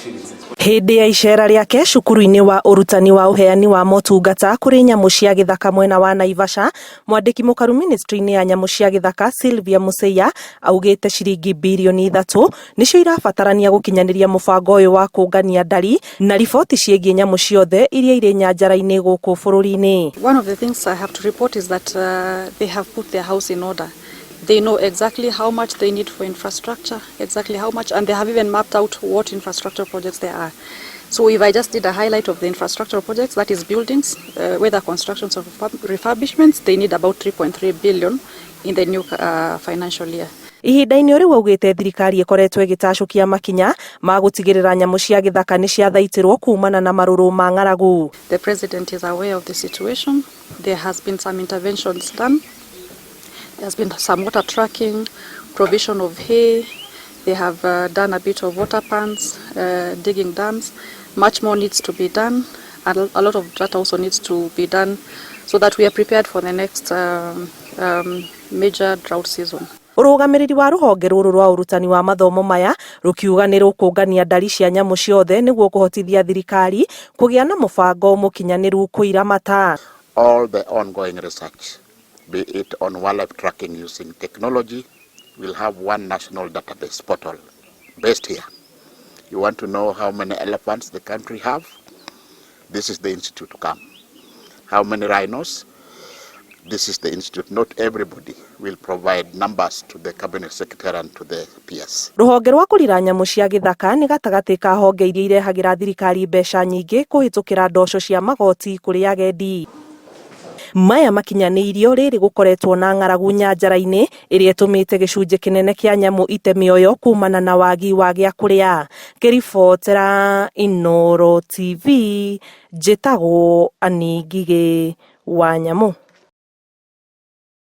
shillings. Hĩndĩ ya icera rĩake cukuru-inĩ wa ũrutani wa ũheani wa motungata kũrĩ nyamũ cia gĩthaka mwena wa Naivasha, mwandĩki mũkaru ministry-inĩ ya nyamũ cia gĩthaka Sylvia Museya augĩte ciringi birioni 3 nĩcio irabatarania gũkinyanĩria mũbango ũyũ wa kũngania ndari na riboti ciĩgiĩ nyamũ ciothe iria irĩ nyanjara-inĩ gũkũ bũrũri-inĩ. One of the things I have to report is that they have put their house in order. They know exactly how much they need for infrastructure, exactly how much, and they have even mapped out what infrastructure projects there are. So if I just did a highlight of the infrastructure projects, that is buildings, whether constructions or refurbishments, they need about 3.3 billion in the new financial year. Ihinda-inĩ rĩu augĩte thirikari ĩkoretwo ĩgĩtacũkia makinya ma gũtigĩrĩra nyamũ cia gĩthaka nĩ ciathaitĩrwo kumana na marũrũ ma ng'aragu. The president is aware of the situation. There has been some interventions done. There's been some water tracking, provision of hay. They have done a bit of water pans, digging dams. Much more needs to be done. And a lot of that also needs to be done so that we are prepared for the next major drought season. Ũrũgamĩrĩri wa rũhonge rũrũ rwa ũrutani wa mathomo maya rũkiuga nĩ rũkũngania ndari cia nyamũ ciothe nĩguo kũhotithia thirikari kũgĩa na mũbango mũkinyanĩru kũiramata. All the ongoing research, be it on wildlife tracking using technology, will have one national database portal based here. You want to know how many elephants the country have? This is the institute to come. How many rhinos? This is the institute. Not everybody will provide numbers to the cabinet secretary and to the PS. Rũhonge rwa kũrira nyamũ cia gĩthaka nĩ gatagatĩ ka honge iria irehagĩra thirikari mbeca nyingĩ kũhĩtũkĩra ndoco cia magoti kũrĩ agendi. Maya makinyanĩirio rĩrĩ gũkoretwo na ng'aragu nyanjara-inĩ ĩrĩa ĩtũmĩte gĩcunjĩ kĩnene kĩa nyamũ ite mĩoyo kumana na wagi wa gĩa kũrĩa. Ngĩribotera Inooro TV, njĩtagwo Annie Ngigĩ wa Nyamũ.